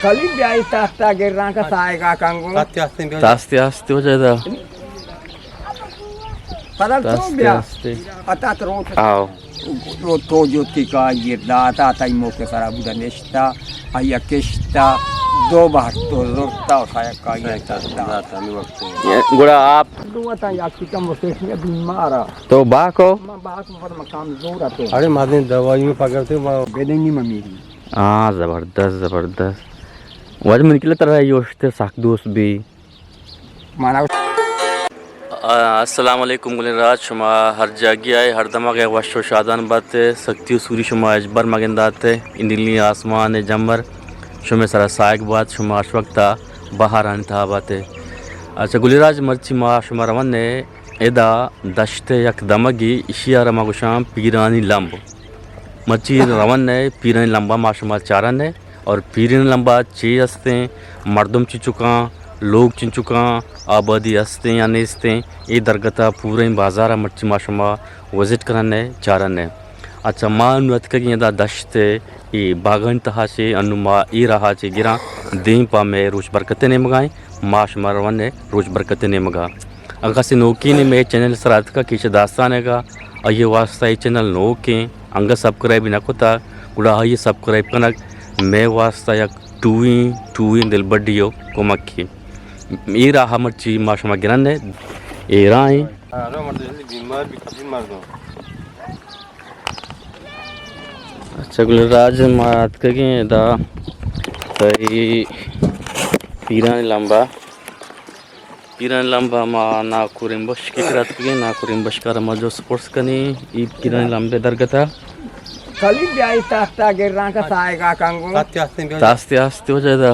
کلی بیائی تخت ءَ گراں کہ سائیگا کنگو۔ تخت آستے بیا۔ تخت آستے ہو جائے دا۔ پدا تو تخت بیا۔ آستے۔ اتا تو روچ۔ آؤ۔ تو، تو جوتی کا گردا تا، تئی موقع سرا بودا نشتا، آیا کشتا، دو بار تو زرتا و سایکا گرتا۔ گڑا آپ دو تا یا کتا مستشفی بیمارا۔ تو باکو؟ ما باکو پر مقام زور تو۔ ارے ما دین دوائی پکڑتے ما بدنی ممیری۔ ہاں، زبردست، زبردست۔ واجہ من کلا ترا یوشتر سخت دوست بی۔ مانا آ، السلام علیکم گلیں راج، شما ہر جاگی آئے، ہر دماغ وش و شادان بات، سختی و سوری شما اجبر مگندات، انیلی آسمان جمر شما سرا سائگ بات، شما اش وقتا بہارانی تہا بات۔ اچھا گلیں راج، مرچی ما شما روان ادا دشت یک دمگی، اشی ءَ را ما گوشاں پیرانی لمب۔ مرچی روان ءَ پیرانی لمبا ما شما چاران ءَ، اور پیرانی لمبا چی ہستیں، مردم چنچکاں، لوگ چنچکاں، آبادی ہستیں یا نیستیں، اے درگتا پوریں بازارا مرچی ما شما وزٹ کنان ءَ، چاران ءَ۔ اچھا، ما انو اتکگیں ادا دشت ءَ، اے باغانی تہا چے، انو ما اے راہا چے گراں، دیم پہ مئے روچ برکت ءِ نیمگا ایں، ما شما روان ءَ روچ برکت ءِ نیمگا۔ اگاں کسے نوکیں مئے چینل سرا اتکا کیچ داستان ءَ گا، آئی ءِ واسطہ اے چینل نوکیں، انگت سبسکرائب نہ کتا، گڑا آئی ءَ سبسکرائب کنگ مئے واسطہ یک ٹوہیں، ٹوہیں دلبڈی و کمکے۔ اے راہ مرچی ما شما گرن ءَ، اے راہ ایں۔ اچھا گل راج، ما اتکگیں ادا تئی پیرانی لمبا۔ پیرانی لمبا ما ناکوریں بشکے کرا اتکگیں، ناکوریں بشکارا ما جست پرس کنیں، ای پیرانی لمبے درگتا۔ کلی بیائی تختا گراں کہ سائیگا کنگو۔ تختے آستے ہو جائے دا۔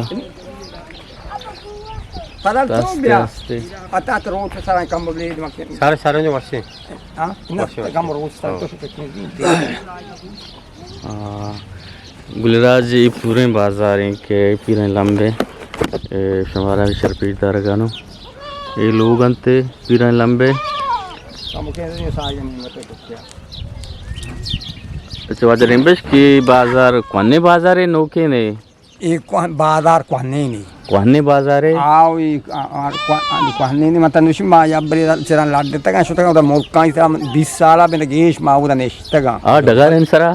پدا تو تختے بیا۔ آستے۔ اتا تو روچ سرا کم بلید مکن۔ سارے سارے جو وشے۔ ہاں؟ نہ، وشے، وشے۔ کم روچ سر تو شکر نہیں۔ آ، گلراج، اے پوریں بازاریں کہ پیریں لمبے، اے، شمارا شرپیش دارگانو۔ اے لوگ انت پیریں لمبے۔ اچھا، واجہ ریمبش کہ بازار کونے بازارے نوکیں نے؟ اے کوہ-، بازار کوہنیں نی۔ کوہنیں بازارے؟ آو، اے، آ، آ، کوہ-، آ، کوہنیں نی، مطلب نوشی ما یا بری چرا لڈتگاں، شتگاں، اودا ملکاں، سرا بیست سالا بند گیش ما اودا نشتگاں۔ آ، ڈگار ان سرا؟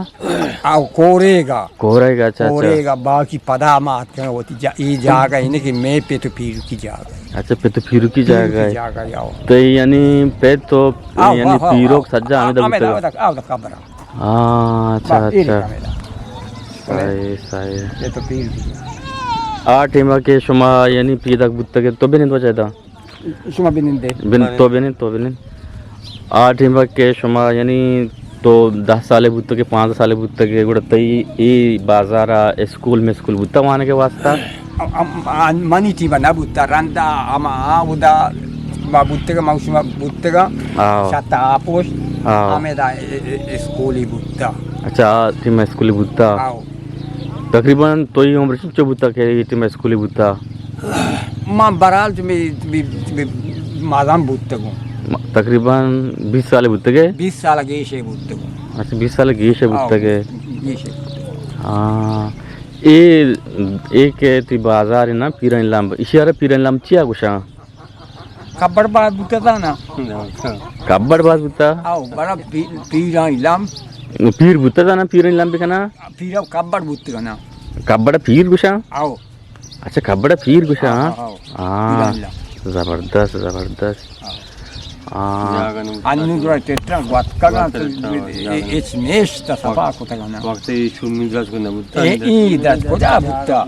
آو، کوریگا۔ کوریگا، اچھا، اچھا۔ کوریگا، باقی پدا ما اتکاں، وتی جا-، اے جاگہ اے نی کہ مئے پت و پیرکی جاگہ اے۔ اچھا، پت و پیرکی جاگہ اے۔ پیرکی جاگہ اے، آو۔ تو یعنی پت و آو، یعنی آو، آو، پیرک آو۔ سجا ہمیں دا ہمیں دا، بوتگا۔ ہمیں دا، آو دا قبر۔ ہاں، اچھا، بس، اے اچھا۔ رکھا میرا۔ صحیح، صحیح۔ یہ تو پیر بھی ہے۔ آ ٹیما کہ شما یعنی پیداک بوتگے تو بنند وجہ دا؟ شما بنند دے۔ بن-، تو بنند، تو بنند۔ آ ٹیما کہ شما یعنی تو دہ سالے بوتگے، پانزدہ سالے بوتگے، گڑا تئی اے بازارا اسکول میں اسکول بوتا وانگے واسطہ؟ ام-، ام-، منی ٹیم نہ بوتا، رندا ہما اودا ما بوتگا، ما شما بوتگا، آؤ۔ شتا آپوش، آؤ۔ ہمیں دا ا-، ا-، اسکولی بوتا۔ اچھا، آ ٹیم اسکولی بوتا۔ آؤ۔ تقریباً تو یہ عمر چنچو بوتا کہ یہ ٹیم اسکولی بوتا؟ ما برال تو می، می، می مازام بوتگوں۔ ما-، تقریباً بیست سال بوتگے؟ بیست سال گیشے بوتگوں۔ اچھا، بیست سال گیشے آؤ، بوتگے۔ گیشے بوتگوں۔ ہاں۔ اے، اے کہ تئی بازار نا پیرانی لمب، اشی ءَ را پیرانی لمب چیا گوشاں؟ کبڑ باز بوتا تھا نا۔ کبڑ باز بوتا؟ آؤ، بڑا پی-، پیرانی لمب۔ پیر بوتا تھا نا، پیرانی لمب کنا؟ پیرا کبڑ بوتا تھا نا۔ کبڑ پیر گوشاں؟ آؤ۔ اچھا، کبڑ پیر گوشاں؟ آؤ، آؤ، آؤ۔ ہاں۔ پیرانی لمب۔ زبردست، زبردست۔ ہاں۔ انو گڑا ٹیٹا گوات کگا تو ہچ نیشت، صفا کتگا نا۔ وقت ای شومی دست کو نبوتا۔ اے، ای دست کجا بوتا؟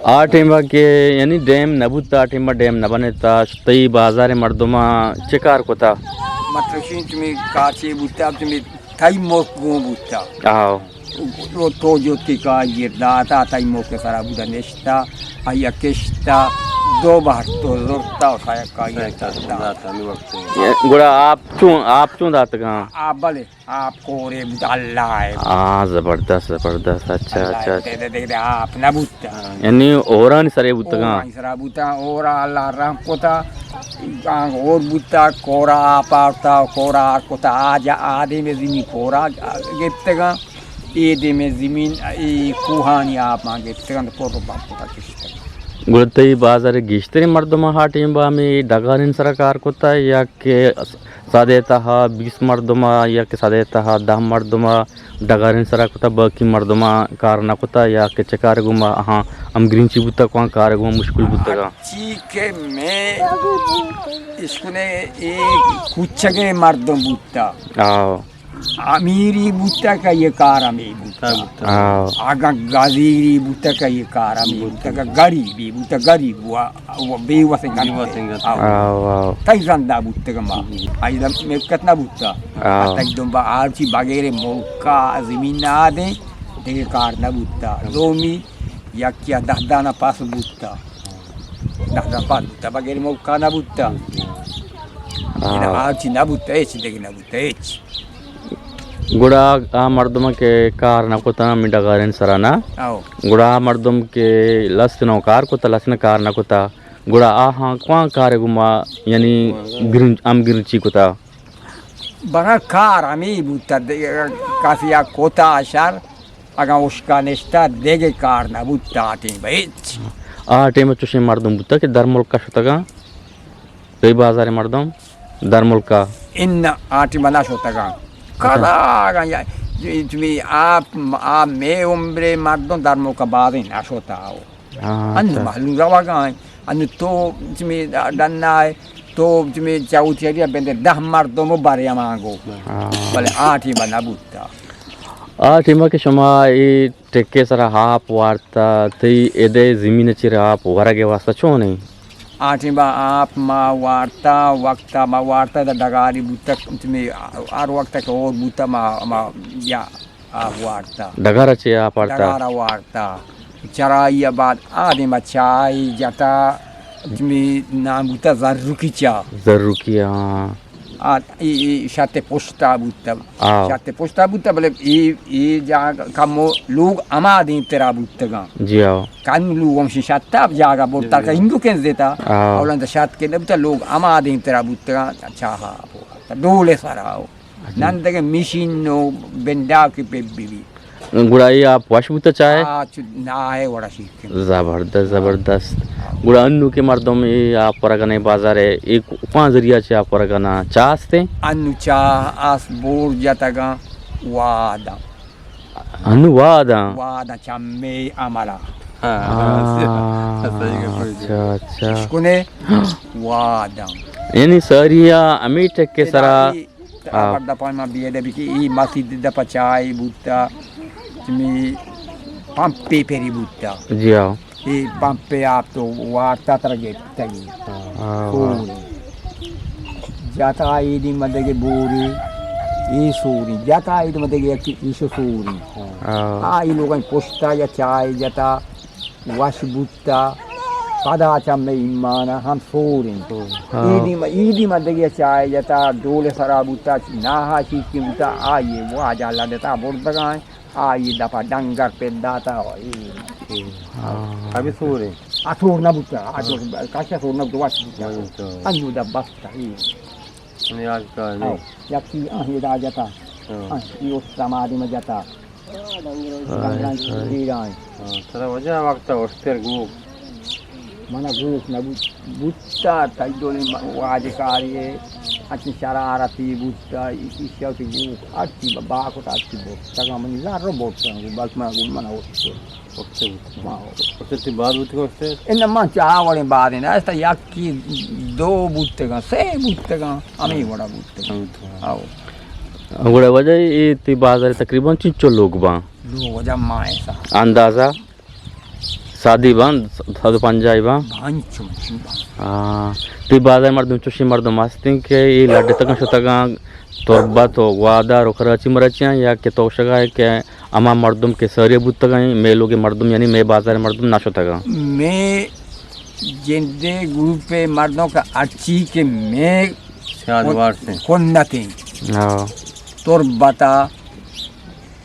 آ ٹیما کہ یعنی ڈیم نبوتا، آ ٹیما ڈیم نبنتا، تئی بازار مردما چہ کار کتا؟ مطلب شین تمی کار چی بوتا، تمی تئی ملک گون بوتا۔ آؤ۔ تو، تو جوتی کا گرداتا، تئی موقع سرا بودا نشتا، آیا کشتا، دو بار تو زرتا و سایکا گرتا۔ گڑا آپ چون، آپ چون داتگاں؟ آپ بلے، آپ کورے بوتا، اللہ ہے۔ ہاں، زبردست، زبردست، اچھا، اللہ اچھا، ہے، اچھا۔ دے، دے، دے، دے، آپ نہ بوتا۔ یعنی اورانی سرے بوتگاں؟ اورانی سرا بوتا، اورا اللہ رحم کتا، آنگ اور بوتا، کورا آپ آورتا، کورا آر کتا، آج آدم زمین کورا گپتگاں۔ اے دیمیں زمین اے کوہانی آپاں گپتگ انت، پر و بمپ کتا کشتگ۔ گڑا تئی بازار ءِ گیشتریں مردماں آ ٹیم با ہمے ڈگاریں سرا کار کتا یا کہ سد ءِ تہا بیست مردماں یا کہ سد ءِ تہا دہ مردماں ڈگاریں سرا کتا، باقی مردماں کار نہ کتا یا کہ چہ کار گوما آہاں ہمگرنچی بوتا، کوان کار گوما مشکل بوتگا؟ چی کہ میں اشکنے ایک کوچگے مردم بوتا۔ آو۔ امیری بوتا کہ یہ کار ہمیں بوتا۔ آو۔ اگاں گزیری بوتا کہ یہ کار ہمیں بوتا، کہ غریبی بوتا، غریب ہوا، وہ بے وس انگت۔ بے وس انگت۔ آو۔ آو، آو۔ تئی رندا بوتگ ما۔ آئی دا ملکت نہ بوتا۔ آو۔ تک دنبا آرچی بغیر ملکا زمین نہ آدیں، دیگه کار نہ بوتا۔ دومی یکیا دہ دانہ پس بوتا۔ دہ دانہ پس بوتا، بغیر ملکا نہ بوتا۔ آو۔ آرچی نہ بوتا، ہچ دیگه نہ بوتا، ہچ۔ گڑا آ مردماں کہ کار نہ کتاں، ہمے ڈگاریں سرا نہ؟ آو۔ گڑا آ مردم کہ لست نو کار کتا، لست نہ کار نہ کتا، گڑا آہاں کوان کارے گوما، یعنی گرنچ، ہمگرنچی کتا؟ برا کار ہمے بوتا، دگہ کسی ءَ کتا شر، اگاں اشکا نشتا، دگہ کار نہ بوتا آ ٹیم ہچ۔ آ ٹیم چوشیں مردم بوتا کہ در ملک ءَ شتگاں؟ تئی بازار ءِ مردم در ملک ءَ؟ اناں، آ ٹیم ءَ نہ شتگاں۔ اچھا۔ کدا اگاں یا، چمی آپ، آ مے عمرے مردم در ملک ءَ بازیں نہ شتا ہو۔ ہاں، انو اچھا۔ محلوم روگا ہیں۔ انو تو چمی ڈنا ہے، تو چمی چاوتی ہے، بندے دہ مردم و بارے ہمانگو۔ ہاں۔ بلے آ ٹیم ءَ نہ بوتا۔ آ ٹیم ءَ کہ شما اے ٹکے سرا آپ وارتا، تئی ادے زمین ءِ چیرا آپ ورگ ءِ واسطہ چون ایں؟ آ ٹیم ءَ آپ ما وارتا، وقت ءَ ما وارتا، دا ڈگاری بوتگ، چمی ہر وقت کہ اور بوتا ما، ما یا آپ وارتا۔ ڈگار ءَ چے آپ وارتا؟ ڈگار ءَ وارتا۔ چرائی ءَ بعد آ دیم ءَ چاہ جتا، چمی نام بوتا زرکی چاہ۔ زرکی، ہاں۔ آ، اے، اے شت پشتا بوتا۔ آ۔ شت پشتا بوتا، بلے اے، اے جاگہ کمو لوگ ہما دیم ترا بوتگاں۔ جی ہاں۔ کن لوگ ہمشی شتا جاگہ برتا، جی۔ کہ ہندو کن دیتا۔ آ۔ اولند شت کے نبوتا، لوگ ہما دیم ترا بوتگاں۔ چاہا ڈولے سرا ہو۔ نن دگہ مشین و بنڈا کہ پہ بی بی۔ گڑا اے آپ وش بوتا چائے؟ آ، چو ناہے وڑا شیک۔ زبردست، زبردست۔ گڑا انو کہ مردم اے آپ ورگنے بازار ءَ، اے کوان ذریعہ چہ آپ ورگنا؟ چاہ استیں؟ انو چاہ اس بور جتگاں واداں۔ انو واداں؟ واداں چمے عملا۔ ہاں، ہاں، صحیح گپ ہے۔ اچھا، اچھا۔ اشکنے واداں۔ یعنی ساری ہمے ٹکے سرا۔ آ۔ دپا ما بیئے دبی کہ ای مسجد دپا چاہے بوتا، چمی پمپے پری بوتا۔ جی ہاں۔ ای پمپے آپ تو وارتا ترا گپتگی۔ ہاں۔ سورے۔ جتا ایدی مدگے بوری، ای سوری۔ جتا ایدی مدگے یکی ایشو سوری۔ ہاں۔ آ، ای لوگاں پشتا یا چاہے جتا۔ وش بوتا، پدا چہ مئے ایمان ءَ ہم سور انت۔ ہاں۔ ایدی ما، ایدی ما دگہ چاہ جتا، ڈول سرا بوتا، ناہا شیکی بوتا، آئیے واجہ لڈتا بردگاں، آئیے دپا ڈنگر پہ داتا، اے۔ ہاں۔ ہمے سور انت۔ آ سور نہ بوتا، آ جو کاشا سور نہ بوتا، وش بوتا۔ وش بوتا۔ انو دا بستا، اے۔ یاد کار نہیں۔ ہاں۔ یکی آہی دا جتا۔ ہاں۔ آہ، ای استمادی ما جتا۔ ہاں، ہاں۔ ہاں، ترا وجہ وقت ءَ اشتر گوک۔ من ءَ گوک نہ بوت، بوتا تئی ڈولیں واجکاری ءَ، اچ شرارتی بوتا، ایشی ءَ کہ گوک ہرچی با-، باکت ہرچی بوت۔ تگا منی زر رو بوت، بس من گوک من ءَ اشتر۔ اشتر بوت۔ ما اشتر۔ اشتر تی بعد بوت کو اشتر؟ ان من چاہ وڑیں بعد نہ است، یکی دو بوتگاں، سے بوتگاں، ہمیں وڑا بوتگاں۔ ہاں۔ آؤ۔ گڑا وجہ اے تئی بازار تقریباً چنچو لوگ باں؟ لوگ وجہ ماہ سا۔ اندازہ؟ سادی باں، سد و پنجاہ باں؟ باں، چم، چم باں۔ آ، تئی بازار مردم چوشیں مردم ہستیں کہ اے لڈتگاں شتگاں تربت و گوادر و کراچی مراچیاں یا کہ توشگا ہے کہ ہما مردم کہ ساری بوتگاں، مئے لوگ مردم یعنی مئے بازار مردم نہ شتگاں؟ مئے جندے گروپ مردم کہ ہرچی کہ مئے سیاد کن-، وارث ایں۔ کنت ایں۔ ہاں۔ تربتا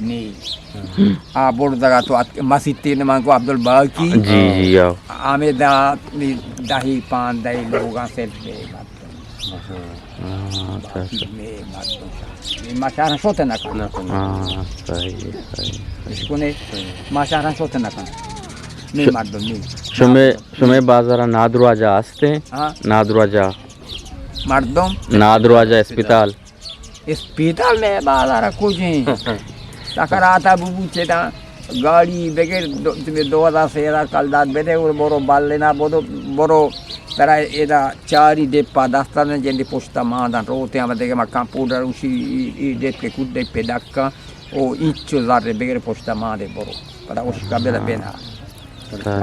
نی۔ ہم۔ آ بردگا تو ات-، مسیت نمان کو عبدالباقی۔ جی، جی، ہاں۔ آمیدا نی دہی پاندہی لوگاں سے بے مردم۔ ہاں، اچھا، اچھا۔ مئے مردم شہر، مئے ما شہر شوت نہ کن۔ نہ کن۔ ہاں، صحیح، صحیح۔ اشکنے، ما شہر شوت نہ کن۔ مئے ش-، مردم، مئے شمے، مردم۔ شمے بازار نادرواجہ ہستے؟ ہاں۔ نادرواجہ۔ مردم؟ نادرواجہ اسپتال۔ اسپتال مئے بازار کجیں؟ سکراتا ببو چدا۔ گاڑی بگر دو، دو ہزار، سے ہزار کلدار بدے اور برو بالے نہ بدو، برو ترا ادا چاری ڈپا دستان جندی پشتا ماندان روتے ہم دیگه ما کمپیوٹر اوشی ای، ای ڈپ کے کود ڈپ پہ ڈکا او اینچو زر بگر پشتا ماندے برو۔ پدا اوشکا بلا بنا۔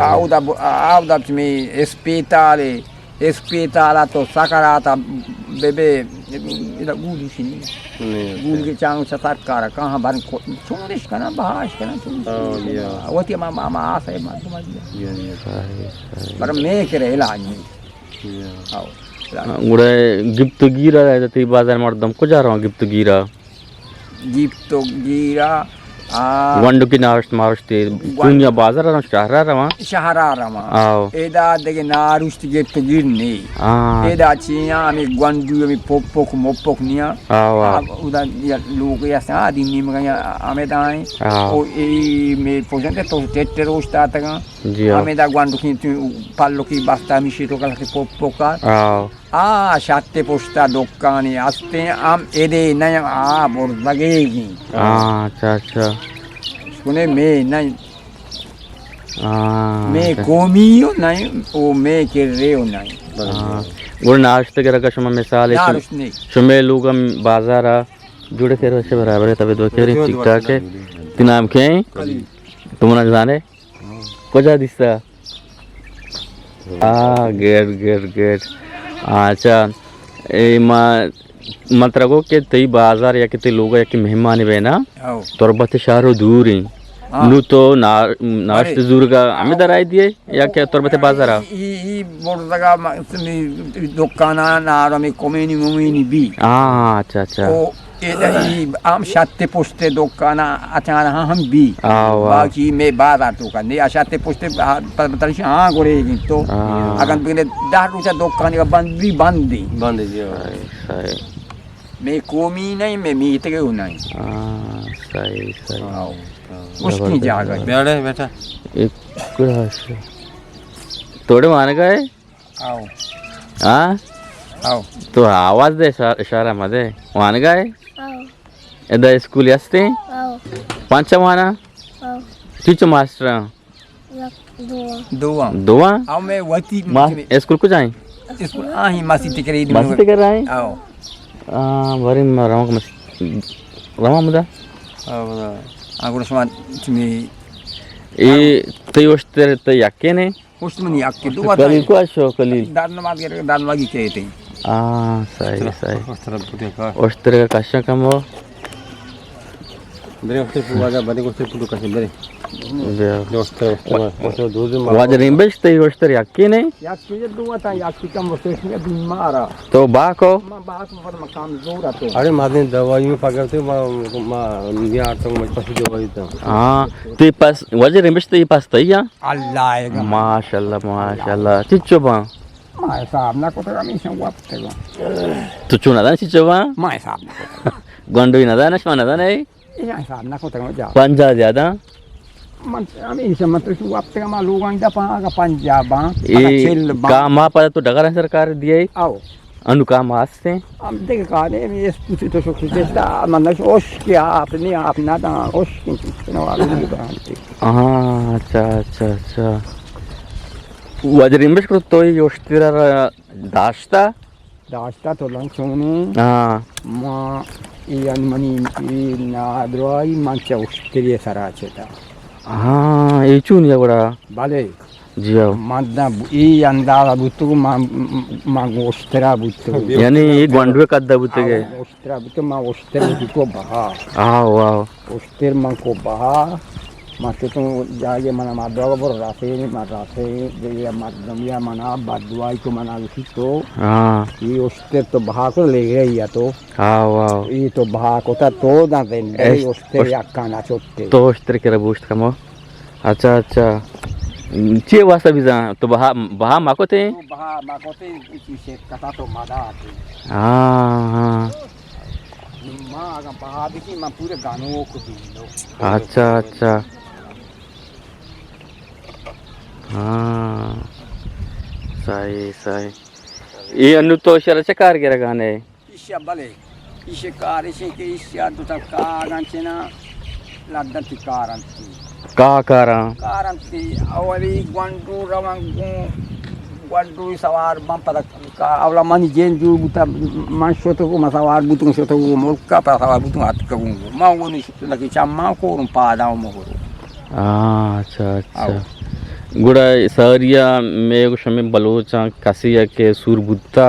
آودا ب-، آودا چمی اسپیتال اسپیتال ءَ تو سکرات ءَ بہ بے، ادا گولی شنی۔ نہیں، گولی کے چانگ چہ سرکار کہاں بھر کو-، چونش کنا، بہاش کنا، چونش ہاں، کنا۔ جی ہاں۔ وتی ما، ما، ما آسے ما، ما دیا۔ جی، جی۔ صحیح، صحیح۔ پر میں کرے علاج نہیں۔ جی ہاں۔ آؤ۔ گڑا گپت گیرا، تئی بازار مردم کجا رہا گپت گیرا؟ گیپت و گیرا، آ، گونڈکی ناشت مارشتی، گونڈ- چونیا بازار رواں، شہر رواں؟ شہر رواں۔ آو۔ ادا دگہ نارشت گیپت و گیر نی۔ آ۔ ادا چیاں ہمیں گونڈو، ہمیں پوپک، موپک نیا۔ آو، آو۔ آ، ادا یا لوگ یا سا، آدی نیم گیا ہمیں دائیں۔ آو۔ او ای میں پوچھن کہ تو ٹیٹر اوشتا تگا۔ جی، آو۔ ہمیں دا گونڈکی تو پلکی بستا ہمیشی تو کل کے پوپک کا۔ آو۔ آ شتے پشتا دکانی ہستیں، ہم ادے نہ آ برزگیگی۔ ہاں، اچھا، اچھا۔ شکنے میں نہ، ہاں، میں اچھا۔ قومی ہو نہیں، او میں کرے ہو نہیں۔ ہاں۔ گڑا ناشت گرگا شما مثال ہے، نارشت نہیں۔ شما لوگ ہم بازارا جوڑے خیر وش برابر ہے، تبے دو کہہ رہی ٹھیک ٹھاک ہے۔ تی نام کیا ہے؟ قلیل۔ تم نہ جانے؟ کجا دیستا؟ آ، گڈ، گڈ، گڈ۔ اچھا، اے ما، من ترا گو کہ تئی بازار یا کہ تئی لوگا یا کہ مہمانی بینا، او۔ تربت شہر و دور ہیں۔ ہاں۔ نو تو نا-، ناشت بلے۔ زورگا ہمیں درائی دیے یا کہ تربت بازارا؟ ای، ای، ای برزگا ما-، دکانا نارمی کمینی ممینی بی۔ ہاں، اچھا، اچھا۔ او ادا ای ہم شتے پشت دکانا اچانا ہم بی۔ آ، واہ۔ باقی میں بازار تو کا نہیں، آ شتے پشت آ، پ-، پترش ہاں گورے گی تو۔ آ۔ اگر بگنے دہ روچا دکانی کا بند بی، بند دی۔ بند دی، ہاں۔ صحیح، صحیح۔ میں قومی نہیں، میں میتگے ہو نہیں۔ ہاں، صحیح، صحیح۔ آؤ۔ اس کی زبردست۔ جاگہ۔ بیٹھے، بیٹھا۔ ایک کلاس۔ توڑے مانے کا ہے؟ آؤ۔ ہاں؟ آؤ۔ تو آواز دے، اشار-، اشارہ مدے۔ وانگا ہے؟ آؤ۔ ادا اسکول ہستے؟ آؤ۔ پنچ وانا؟ آؤ۔ چیچو ماسٹر؟ یک، دو۔ دو۔ دو؟ آؤ، میں وتی ما-، اسکول کجا ہیں؟ اسکول آہی ماسی تکرے دی۔ ماسی تکرے؟ آؤ۔ آ، بری ما رمک مس-، رمک مدا؟ آؤ، مدا۔ آ، گوڑا شما چمی اے تئی اشتر تئی یکے نے؟ پشت منی یک کہ دو کلیل کو اشو کلیل۔ داد نماز گر، داد نمازی کہتے ہیں۔ آ، صحیح، صحیح۔ اشتر کا کشا کم ہو۔ برے اشتر کو واجہ بنے اشتر کو کشا برے۔ بیا۔ اشتر، اشتر، اشتر دو دن واجہ ریم بشتے اشتر یکی نے؟ یک کہ دو تا، یک کہ کم اشتر بیمارا۔ تو باکو؟ ما باکو پر مقام زور تو۔ ارے ما دین دوائی میں پکڑتے، ما، ما نیار تو مجھ پسی دوائی تا۔ ہاں، تی پس، واجہ ریم بشتے پس تئی یا؟ اللہ ہے گا۔ ماشاءاللہ، ماشاءاللہ۔ چچو باں؟ ما حساب نہ کتگ، ہمیشہ وپتگ۔ تو چون نہ دانے چچو باں؟ ما حساب نہ کتگ۔ گونڈوی نہ دانے، شما نہ دانے؟ ایشاں حساب نہ کتگ، جا۔ پنجاہ زیادہ؟ من ہمیشہ من تو وپتگ، ما لوگانی دپاں، اگا پنجاہ باں، اگا چل باں۔ کام ما پدا تو ڈگار سرکار دیے؟ آؤ۔ انو کام ہستیں؟ ہم دگہ کارے، ہمے اس پوچی تو شکر دیتا، من نش اوش کہ آپ نے، آپ نہ داں، اوش کہ چیز نہ والو نہیں داں۔ ہاں، اچھا، اچھا، اچھا۔ واجہ ریم بش کرو تو یہ اشترا را داشتا؟ داشتا تو لنگ چونی؟ ہاں۔ ما، ای ان منی، ای نادرائی من چہ اشتری سرا چتا۔ ہاں، ای چون یا گڑا؟ بلے۔ جی ہاں۔ من داں ب-، ای اندازہ بوتگ، من، من گوشترا بوتگ۔ یعنی ای گونڈوے قدہ بوتگ ہے؟ آؤ، گوشترا بوتگ، من گوشتر بوتگ کو بہا۔ آؤ، آؤ۔ گوشتر من کو بہا۔ من چتوں جاگے من ما دوگا بر راسے، من راسے، دیگه مردم یا منا بددعائی کو منا گوشی تو۔ ہاں۔ ای گوشتر تو بہا کو لے گئی یا تو۔ آؤ، آؤ۔ ای تو بہا کو تا تو داں زندگی گوشتر یک کانا چوٹے۔ تو گوشتر کرا بوشت کمو۔ اچھا، اچھا۔ چے واسطہ بیزاں تو بہا، بہا مہ کتیں؟ تو بہا مہ کتیں، اسی شرکتا تو مداتے۔ ہاں، ہاں۔ ما اگاں بہا بکیں، من پورے گنوک بیلو۔ اچھا، اچھا۔ ہاں۔ صحیح، صحیح۔ اے انو تو شر چہ کار گرگانے؟ ایشی ءَ بلے، ایشی ءِ کار ایش انت کہ ایشی ءَ دو تا کاگ انت چنا، لڈ انت کار انت۔ کا کاراں؟ کار انت، اولی گونڈو روان گوں، گونڈو سوار بان پدا کا-، اولا منی جند جوڑ بوتا، من شتو کو، من سوار بوتوں، شتو کو ملکا، پدا سوار بوتوں، اتکوں۔ من ونی شتو لکی چمان کوروں، پاداں مہروں۔ ہاں، اچھا، اچھا۔ او۔ گڑا ساریا میں گو شمے بلوچاں کسی کہ سور بوتا،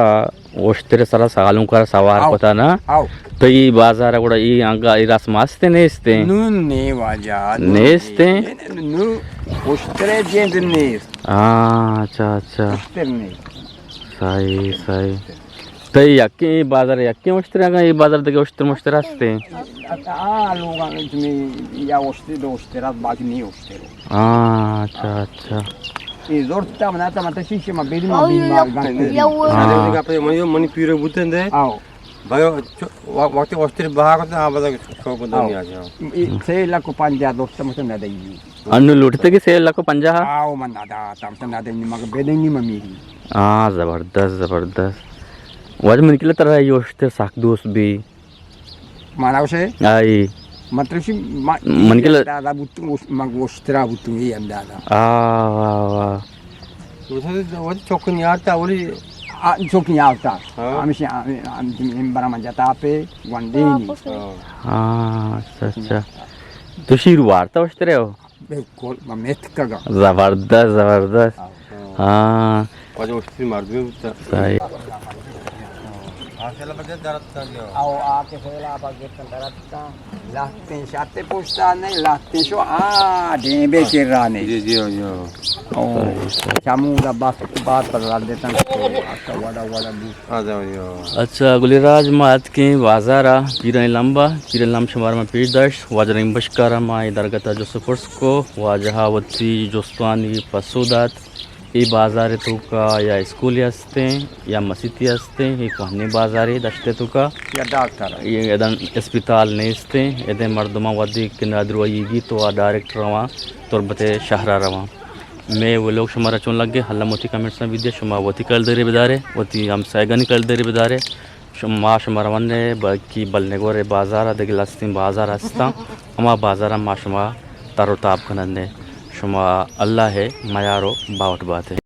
اشتر سرا سالونکار سوار، او، کتا نا؟ او۔ تو ای بازار گڑا ای انگا ای رسم است نیست؟ نو نی واجہ، نو نیست؟ نی، نو اشتر جند نیست۔ ہاں، اچھا، اچھا۔ اشتر نیست۔ صحیح، صحیح۔ تو یکی بازار یکی اشتر، اگاں ای بازار دگہ اشتر مشتر است؟ آ لوگاں تمہیں یا اشتر دو اشتر است، باقی نی اشتر۔ ہاں، اچھا، اچھا۔ اے زرتا منا تا متا شیشے ما بیدی ما بیمار گنتے۔ ہاں۔ منی، منی پیرو بوتن دے۔ آو۔ بھائی، چو-، وا-، وقتی اشتر بہا کرتے، آ بدا شوق دنیا جاؤ۔ اے سے لکھ و پنجاہ زرتا متا نہ دئی۔ انو لوٹتے کہ سے لکھ و پنجاہ؟ آو، من نہ داتا، متا نہ دئی، مگر بیدی ما میری۔ ہاں، زبردست، زبردست۔ واجہ من کلا ترا ای اشتر ساک دوست بی۔ مانا گوشے؟ آئی۔ مطلب شی ما-، من کلا دادا بوتوں، من گوشترا بوتوں، ای اندازہ۔ آ، واہ، واہ۔ وتی چوکن یارتا اولی۔ آ، چوکن یارتا۔ ہاں۔ ہمیشہ ہم، ہم، ہم برا من جتا پہ گونڈینی۔ ہاں۔ ہاں، اچھا، اچھا۔ تو شیر وارتا اشترے ہو؟ بالکل، من میتکگاں۔ زبردست، زبردست۔ ہاں۔ ہاں۔ واجہ اشتری مردمی بوتا۔ صحیح۔ آ سیلا پا گپتن دراتکاں۔ او، آ کہ سیلا پا گپتن دراتکاں۔ لہتیں شاتے پشتا نہیں، لہتیں شو، آ، ڈیمبے کرا نہیں۔ جی، جی، جی۔ او، صحیح، صحیح۔ چمودا بس بات پر رد دیتن۔ آسا ودا، ودا بوت۔ اچھا، گلی راج، ما اتکیں بازارا، پیرانی لمبا، پیرانی لمب شمارا ما پیش داشت، واجہ رحیم بشکارا ما اے درگتا جست و پرس کو، واجہا وتی جستانی پسو دات۔ اے بازار توکا یا اسکولے ہستیں، یا مسیتے ہستیں، اے کوہنیں بازارے دشت توکا۔ یا ڈاکٹر۔ اے ادن اسپتال نیستیں، ادن مردماں وھدے کہ نادراہی بیت تو آ ڈائریکٹ رواں تربت شہرا رواں۔ مئے ولاگ شمارا چون لگے؟ الم وتی کمنٹساں بدے، شما وتی کلدارے بدارے، وتی ہمسایگانی کلدارے بدارے۔ شما، ما شما رونے باقی بلنگور بازار، دگہ لستیں بازار ہستاں، ہما بازار ما شما تر و تاب کنندے۔ شما اللہ میار و باوٹ باتے۔